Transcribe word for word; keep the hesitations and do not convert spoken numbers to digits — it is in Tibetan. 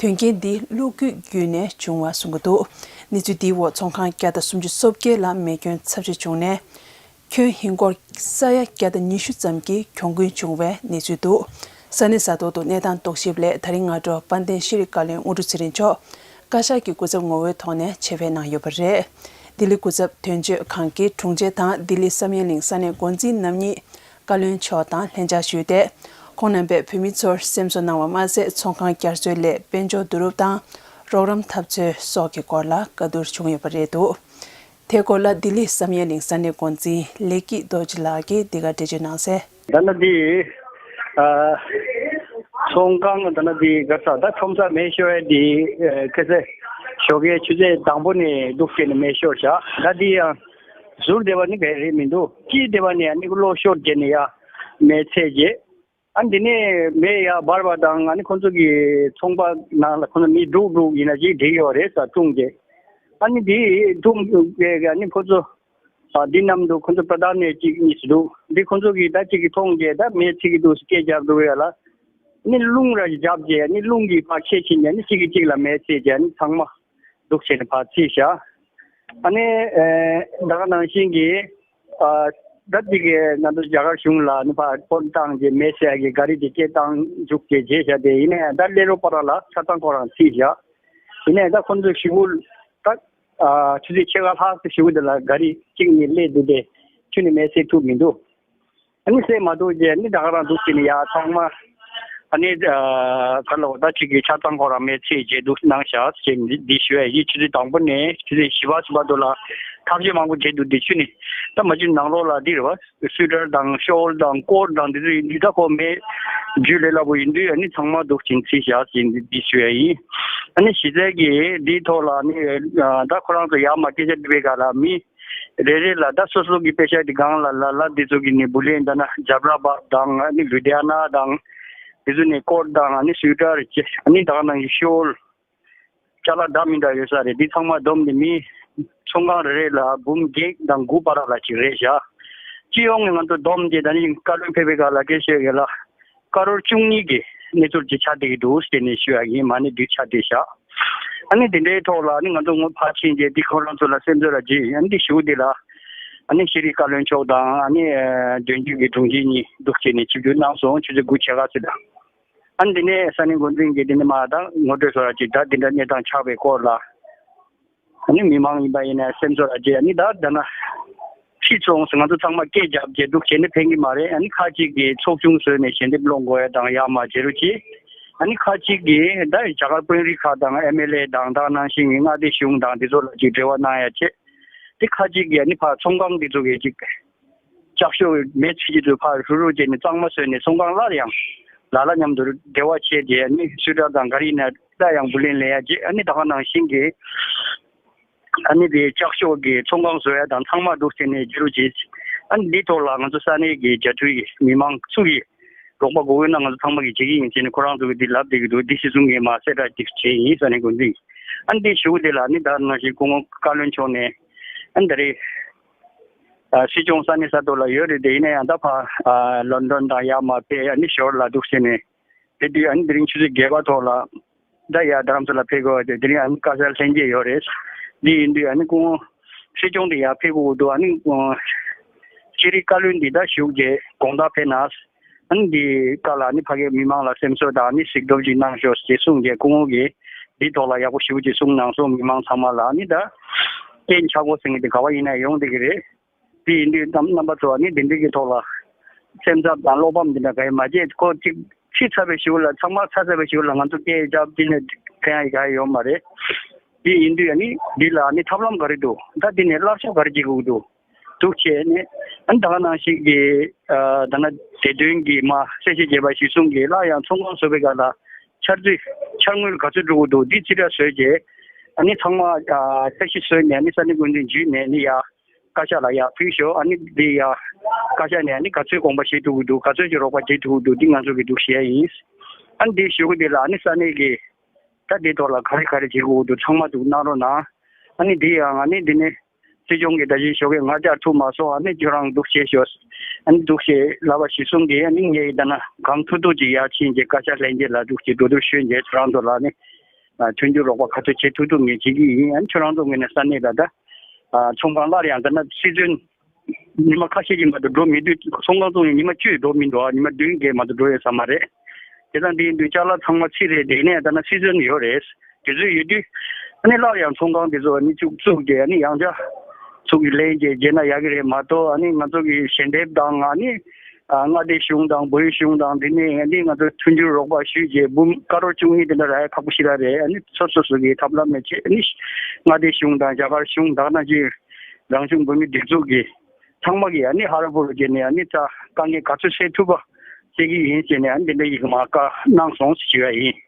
དོན་རྐྱེན་འདི་གློག་སྐུད་བརྒྱུད་ནས་བྱུང་བ་གསུང་གི་འདུག་གནས་ཚུལ་འདིའི་འོག་ཚོང་ཁང་བརྒྱ་དང་སུམ་ཅུ་སོ་བརྒྱད་ལ་མེ་སྐྱོན་ཚབས་ཆེ་བྱུང་ནས། ཁྱོན་ཧིན་སྒོར་ས་ཡ་བརྒྱ་དང་ཉི་ཤུ་ཙམ་གྱི་གྱོང་གུན་བྱུང་བའི་གནས་ཚུལ་འདུག་ས་གནས་ས་ཐོག་ཏུ་གནས་སྟངས་རྟོག་ཞིབ་སླད་ད་རིང་སྔ་དྲོ་དཔལ་ལྡན་ཤེས་རིག་བཀའ་བློན་དངོས་གྲུབ་ཚེ་རིང་མཆོག་བཀའ་ཤག་གི་སྐུ་ཚབ་ངོ་བོའི་ཐོག་ནས་ཆེད་ཕེབས་གནང་ཡོད་པ་རེད། ལྡི་ལི་སྐུ་ཚབ་དོན་གཅོད་ཁང་གི་དྲུང་ཆེ་དང་ལྡི་ལི་བསམ་ཡས་གླིང་ས་གནས་འགོ་འཛིན་རྣམ་གཉིས་བཀའ་བློན་མཆོག་དང་ལྷན་བཅར་ཞུས་ཏེ། ཁོང་རྣམ་པས་བོད་མི་ཚོར་སེམས་གསོ་གནང་བ་མ་ཟད། ཚོང་ཁང་བསྐྱར་གསོའི་སླད་དཔལ་འབྱོར་བསྡུ་རུབ་དང་རོགས་རམ་ཐབས་འཚོལ་སོགས་ཀྱི་སྐོར་ལ་བཀའ་བསྡུར་བྱུང་ཡོད་པ་རེད་འདུག་དེའི་སྐོར་ལ་ལྡི་ལི་བསམ་ཡས་གླིང་ས་གནས་འགོ་འཛིན་ལེགས་སྐྱིད་རྡོ་རྗེ་ལགས་ཀྱིས་འདི་ག་འགྲེལ་བརྗོད་གནང་གསལ། ད་ནི་འདི་ཨ་ཚོང་ཁང་ད་ནི་འདི་ག་ས་ད་ཁྲོམ་ས་མེ་ཤོར་ཡ་འདི་ཨ་ཁ་སང་ཞོགས་ཀའི་ཆུ་ཚོད་དང་པོ་ནས་འདུག་བྱས་ནས་མེ་ཤོར་བཞག་ད་འདི་ཡང་ཟུར་བསྡད་པ་ནི་ག་རེ་མི་འདུག་དཀྱིལ་བསྡད་པ་ནས་ཨ་ནི་གློག་ཤོར་བྱས་ནས་ཡ་མེ་ཚད་བྱས། ཨ་འདི་ནས་མེ་ཡར་འབར་བ་དང་ཨ་ནི་ཁོང་ཚོ་གི་ཚོང་པ་ནང་ལ་ཁོང་ཚོ་མི་དྲུག་དྲུག་ཡིན་ན་ཅིག་བསྒྲིགས་ཡོད་རེད་ས་སྲུང་རྒྱུ། ཨ་ནི་འདི་སྲུང་རྒྱུ་ཨ་ནི་ཁོང་ཚོ་ཨ་འདི་གནམ་དུ་ཁོང་ཚོ་པྲ་དར་ནས་གཅིག་གཉིས་སུ་འདུག་འདི་ཁོང་ཚོ་གི་ད་གཅིག་གི་མཐོང་རྒྱུ་ད་མེ་ཚིག་གི་འདུག་སྐད་རྒྱབ་འདུག་ཡ་ལ། ཨ་ནི་རླུང་ར་ཞིག་རྒྱབ་རྗེས་ཨ་ནི་རླུང་གིས་ཕར་ཆད་ཕྱིན་རྗེས་ཨ་ནི་གཅིག་གིས་གཅིག་ལ་མེ་ཚིག་རྗེས་ཨ་ནི་ཚང་མ། འདུག་བྱས་ནས་ཕར་ཚིག་བཞག་ཨ་ནི་ཨེ་ད་ག་ནང་བཞིན་གྱི་ཨ་ད་འདི་གའི་ང་ཚོ་རྒྱ་གར་གཞུང་ལ་ནི་ཕར་ཕོན་བཏང་རྗེས་མེ་བསད་ཀྱི་ག་རི་དེ་སྐད་བཏང་འཇུག་རྗེས་བྱས་བཞག་དེ་ཡིན་ནའི་ད་སླེ་རོ་པ་ར་ལ་ཆ་ཚང་ཁོ་རང་ཚིག་བཞག་ཡིན་ནའི་ད་ཁོ་ཚོ་ཞི་བུ་ད་ཨ་ཆུ་ཚོད་ཕྱེད་ཀ་ལྷག་ཙམ་ཞི་བུ་དེ་ལ་ག་རི་གཅིག་གཉིས་སླེབས་འདུག་དེ་ཁྱོན་ནས་མེ་བསད་ཐུབ་མི་འདུག་ཨ་ནི་བསད་མ་ཐུབ་རྗེས་ཨ་ནི་ད་ག་རང་འདུག་བྱས་ནས་ཡ་ཚང་མ་ཨ་ནི་ཨ་ག་ལ་འོ་ད་ཅིག་གི་ཆ་ཚང་ཁོ་རང་མེ་ཚིག་རྗེས་འདུག་གནང་བཞག་ཅེས་འདི་འདི་ཞུ་ཡ་ཡིན། ཆུ་ཚོད་དང་པོ་ནས་ཆུ་ཚོད་བཞི་པ་ཙམ་བར་དུ་ལ་ཐབས་ཇུས་མང་པོ་བྱས་འདུག་འདི་ཆུ་ནི་ད་མ་ཆུ་ནང་ལོགས་ལ་འདི་རེད་བ་སུའི་ཊར་དང་ཤོལ་དང་ཀོཊ་དང་འདི་ཚོ་ཡིན་དུས་ད་ཁོ་མེ་རྒྱུ་ལས་སླ་པོ་ཡིན་དུས་ཨ་ནི་ཚང་མ་འདུག་བྱས་ཚིག་བཞག་ཅེས་འདི་འདི་ཞུ་ཡ་ཡིན། ཨ་ནི་གཞི་རྩའི་གི་འདིའི་ཐོག་ལ་ཨ་ནི་ཨ་ད་ཁོ་རང་ཚོ་ཡར་མར་སྐད་ཆ་འདྲི་བའི་སྒང་ལ་མི། རེ་རེ་ལ་ད་སོ་སོ་གི་པེ་ཤ་དེ་སྒང་ལ་ལ་ལ་འདི་ཚོ་གི་ནི་བུ་ལོན་ད་ན་ཇབ་ར་བག་དང་ཨ་ནི་ལུ་དྷི་ཡ་ན་དང་འདི་ཚོ་ནི་ཀོཊ་དང་ཨ་ནི་སུའི་ཊར་ཅེ་ཨ་ནི་ད་ག་ནང་བཞིན་ཤོལ་ཅ་ལག་འདྲ་མི་འདྲ་ཡོད་ས་རེད། འདི་ཚང་མ་བསྡོམས་ནས་མི་ཚོང་ཁང་རེ་རེ་ལ་འབུམ་བརྒྱད་དང་དགུ་བར་ལ་ཅིག་རེད་བཞག་སྤྱི་ཡོངས་ནས་ང་ཚོ་བསྡོམས་ཏེ་ད་ནི་བཀའ་བློན་ཕེབས་པའི་སྐབས་ལ་སྐད་ཆ་ཡོད་ལ་ཀ་རོར་བཅུ་གཉིས་ཀྱི་གནས་ཚུལ་ཅིག་ཆགས་བསྡད་ཀྱི་འདུག་ཟེར་ནས་ཞུ་ཡ་ཡིན། མ་ཎི་བདུད་ཆགས་བསྡད་བཞག་ཨ་ནི་དེ་འདྲའི་ཐོག་ལ་ཨ་ནི་ང་ཚོ་ངོ་ཕར་ཕྱིན་རྗེས་འདི་ཁོ་རང་ཚོ་ལ་སེམས་ཚོར་ལ་རྗེས་ཨ་ནི་འདི་ཞུ་འདི་ལ་ཨ་ནི་ཤེས་རིག་བཀའ་བློན་མཆོག་དང་ཨ་ནི་དོན་གཅོད་ཀྱི་དྲུང་ཆེ་གཉིས་འདུག་བྱས་ནས་ཆིབས་བསྒྱུར་གནང་སོང་། ཆུ་ཚོད་དགུ་ཕྱེད་ཀ་ཙམ་དང་། ཨ་ནི་དེ་ནས་ས་གནས་འགོ་འཛིན་གྱིས་དེ་ནས་མ་ད་ངོ་སྤྲོད་སོགས་ལ་ཅིག་ད་དེ་འདྲ་གནས་སྟངས་ཆགས་པའི་སྐོར་ལ་ཨ་ནི་མི་མང་ཡིན་པ་ཡིན་ན་སེམས་ཚོར་ལ་རྗེས་ཨ་ནི་ད་ད་ན་ཁྲིད་སོང་ཟེར་ང་ཚོ་ཚང་མ་སྐད་རྒྱབ་རྗེས་འདུག་བྱས་ནས་ཕན་གྱི་མ་རེད། ཨ་ནི་ཁ་ཅིག་གིས་ཚོགས་ཆུང་བཟོས་ནས་ཞལ་འདེབས་སློང་དགོས་ཡ་དང་ཡར་མར་བྱེད་རོགས་གྱིས། ཨ་ནི་ཁ་ཅིག་གིས་ད་རྒྱ་གར་དཔོན་རིགས་ཁག་དང་ཨེམ་ཨེལ་ཨེ་དང་ད་ནང་བཞིན་གྱི་མངའ་སྡེ་གཞུང་དང་འདི་ཚོ་ལ་ཅིག་འབྲེལ་བ་གནང་ཡ་བྱེད། དེ་ཁ་ཅིག་གིས་ཨ་ནི་ཕར་ཚོང་ཁང་འདི་ཚོ་གིས་ཅིག་ལྕགས་ཤོག་མེ་ཚིག་གི་ཚུལ་ཕར་ཧྲུ་ཧྲུ་བྱས་ནས་གཙང་མ་བཟོས་ནས་ཚོང་ཁང་སླར་ཡང་ལ་ལ་མཉམ་དུ་འབྲེལ་བ་བྱས་ཏེ་ཨ་ནི་སུའི་ཊར་དང་ག་རི་ནས་སླར་ཡང་བུ་ལོན་ལེན་ཡ་བྱེད། ཨ་ནི་ད་ག་ནང་བཞིན་གྱི་ཨ་ནི་དེ་ལྕགས་ཤོག་གི་ཚོང་ཁང་བཟོ་ཡ་དང་ཚང་མ་འདུག་བྱས་ནས་བསྒྱུར་བཅོས་བྱེད། ཨ་ནི་འདི་ཐོག་ལ་ང་ཚོ་ས་གནས་ཀྱི་རྒྱ་ཐུའི་མི་མང་སུ་ཡིས་རོགས་པ་དགོས་ཀྱི་ན་ང་ཚོ་ཚང་མ་གིས་བྱེད་ཀྱི་ཡིན་ཟེར་ནས་ཁོ་རང་ཚོ་གིས་འདི་ལབ་བསྡད་ཀྱི་འདུག་འདི་གཞི་བཟུང་གིས་མ་གསལ་བསྒྲགས་ཅིག་བྱས་ཡིན་ས་གནས་འགོ་འཛིན། ཨ་ནི་འདི་ཞུ་གི་དེ་ལ་ཨ་ནི་ད་ནང་བཞིན་སྐུ་ངོ་བཀའ་བློན་མཆོག་ནས་ཨ་ནི་ད་རེས་ཨ་སྲིད་སྐྱོང་ས་གནས་ས་ཐོག་ལ་ཡོད་རེད་དེ། ཡིན་ན་ཡང་ད་ཕ་ཨ་ལོན་ཌོན་དང་ཡར་མར་ཕེབས་ཨ་ནི་ཞོར་ལ་འདུག་བྱས་ནས་དེ་དུས་ཨ་ནི་དེ་རིང་ཆུ་ཚོད་བརྒྱད་པ་ཐོག་ལ་ད་ཡར་རྡ་རམ་ས་ལ་ཕེབས་དགོས་པ་དེ་དེ་རིང་ཨ་ནི་བཀའ་ཤག་ལྷན་རྒྱས་ཡོད་རེད། འདི་ཡིན་དུས་ཨ་ནི་སྐུ་ངོ་སྲིད་སྐྱོང་དེ་ཡར་ཕེབས་དགོས་འདུག་ཨ་ནི་ཤེས་རིག་བཀའ་བློན་འདི་ད་བཞུགས་རྗེས་དགོང་དག་ཕེབས་ན། ཨ་ནི་འདི་སྐབས་ལ་ཨ་ནི་ཕ་གིའི་མི་མང་ལ་སེམས་གསོ་དང་ཨ་ནི་གཟིགས་རྟོག་ཅིག་གནང་ཤོག་ཅེས་གསུངས་རྗེས་སྐུ་ངོ་གིས་འདི་ཐོག་ལ་ཡག་པོ་ཞེ་པོ་ཅིག་གསུངས་གནང་སོང་། མི་མང་ཚང་མ་ལ་ཨ་ནི་ད་རྐྱེན་ཆག་སྒོ་ཟེར་མཁན་དེ་ག་བ་ཡིན་ན་ཡོང་བསྡད་ཀྱི་རེད། དེ་ཡིན་དུས་རྣམ་རྣམ་པ་ཚོ་ཨ་ནི་འདི་འདྲའི་གི་ཐོག་ལ་སེམས་འཚབ་དང་བློ་ཕམ་འདི་འདྲ་ག་ཡེ་མ་བྱེད། ཁོ་གཅིག་ཁྲིད་ཚར་བའི་ཞོར་ལ་ཚང་མ་ཚར་ཚར་བའི་ཞོར་ལ་ང་ཚོ་སྐད་རྒྱབ་དེ་ནས་ཕན་ཡ་ག་ཡེ་ཡོད་མ་རེད། དེ་ཡིན་དུས་ཨ་ནི་འདི་ལ་ཨ་ནི་ཐབས་ལམ་ག་རེ་འདུག་ད་དེ་ནས་བརླག་ཤོག་ག་རེ་བྱེད་དགོས་འདུག་འདུག་བྱས་ནས་ཨ་ནི་ད་ག་ནང་བཞིན་གྱི་ཨ་ད་ནི་དེ་དོན་གྱི་མ་གསལ་བཤད་བྱས་པ་གཞིར་བཟུང་གིས་སླར་ཡང་ཚོང་ཁང་བཟོ་བའི་སྐབས་ལ་འཆར་ཚུལ་འཆར་དངུལ་ག་ཚོད་འགྲོ་གི་འདུག་འདི་རྩིས་ཁྲ་བཟོས་རྗེས་ཨ་ནི་ཚང་མ་ཨ་འཆར་གཞི་བཟོས་ནས་ཨ་ནི་ས་གནས་འགོ་འཛིན་བརྒྱུད་ནས་ཨ་ནི་ཡ་བཀའ་ཤག་ལ་ཡར་ཕུལ་ཤོག་ཨ་ནི་འདི་ཡ་བཀའ་ཤག་ནས་ཨ་ནི་ག་ཚོད་དགོངས་པ་བཞེས་ཐུབ་ཀྱི་འདུག་ག་ཚོད་ཀྱི་རོགས་པ་བྱེད་ཐུབ་ཀྱི་འདུག་འདི་ང་ཚོ་གིས་འདུག་བཤད་ཡིན། ཨ་ནི་འདི་ཞུ་གི་འདི་ལ་ཨ་ནི་ས་གནས་ཀྱི་ད་འདི་ཐོག་ལ་ག་རེ་ག་རེ་བྱེད་དགོས་འདུག་ཚང་མ་འདུག་གནང་རོགས་གནང་། ཨ་ནི་འདི་ཡང་ཨ་ནི་འདི་ནི་སྲིད་སྐྱོང་གིས་ད་གིན་ཞོགས་ཀས་ང་བཅར་ཐུབ་མ་སོང་། ཨ་ནི་ཁྱོད་རང་འདུག་བྱས་ཤོག་ཨ་ནི་འདུག་བྱས་ལབ་པ་གཞིར་བཟུང་གིས་ཨ་ནི་ངས་ད་ན་གང་ཐུབ་ཐུབ་ཅིག་ཡར་ཕྱིན་རྗེས་བཀའ་ཤག་ལྷན་རྒྱས་ལ་འདུག་བྱས་གྲོས་བསྡུར་ཞུས་རྗེས་ཁྱོད་རང་ཚོ་ལ་ཨ་ནི་ མཐུན་འགྱུར་རོགས་པ་ག་ཚོད་བྱེད་ཐུབ་ཐུབ་ངས་བྱེད་ཀྱི་ཡིན། ཨ་ནི་ཁྱོད་རང་ཚོ་ངོས་ནས་ས་གནས་ལ་ད་ཚོང་ཁང་སླར་ཡང་ད་ན་སི་ཛོན་ཉི་མ་ཁ་ཤས་ཀྱི་མ་གཏོགས་འགྲོ་མི་འདུག་ཚོང་ཁང་བཙུགས་ནས་ཉི་མ་བཅུ་འགྲོ་མི་འདུག་ཉི་མ་བདུན་བརྒྱད་མ་གཏོགས་འགྲོ་ཡོད་ས་མ་རེད། དེ་དང་དེ་ཡིན་དུས་ཅ་ལག་ཚང་མ་ཕྱི་རེད། དེ་ནས་ད་ན་སི་ཛོན་ཡོད་རེད། དེ་ཚོ་ཡོད་དུས་ཨ་ནི་སླར་ཡང་ཚོང་ཁང་དེ་ཚོ་ཨ་ནི་བཙུགས་བཙུགས་ཏེ་ཨ་ནི་ཡང་བསྐྱར་ཚུགས་ཀྱི་ལན་བརྒྱབ་བརྒྱབ་ན་ཡག་གི་རེད་མ་གཏོགས། ཨ་ནི་ང་ཚོ་གི་ཞལ་འདེབས་དང་ཨ་ནི་ཨ་མངའ་སྡེ་གཞུང་དང་བོད་གཞུང་དང་དེ་ནས་ཨ་ནི་ང་ཚོ་མཐུན་འགྱུར་རོགས་པ་ཞུས་རྗེས་འབུམ་ཀ་རོར་བཅུ་གཉིས་དེ་འདྲ་རག་ཡ་ཁག་པོ་ཞིག་ར་རེད། ཨ་ནི་སོ་སོ་སོ་གི་ཐབས་ལམ་མེད་ཅེས་ཨ་ནི་མངའ་སྡེ་གཞུང་དང་རྒྱ་གར་གཞུང་དང་ནང་བཞིན་རང་གཞུང་བོད་མིའི་སྒྲིག་འཛུགས་ཀྱི་ཚང་མ་གིས་ཨ་ནི་ཧ་ར་པུར་བརྒྱབ་ནས་ཨ་ནི་ད་དཀའ་ངལ་ག་ཚོད་སེལ་ཐུབ་པ་བྱེད་ཀྱི་ཡིན་ཟེར་ནས་ཨ་ནི་དེ་འདྲ་ཡིག་མ་བཀའ་གནང་སོང་ཞུ་ཡ་ཡིན།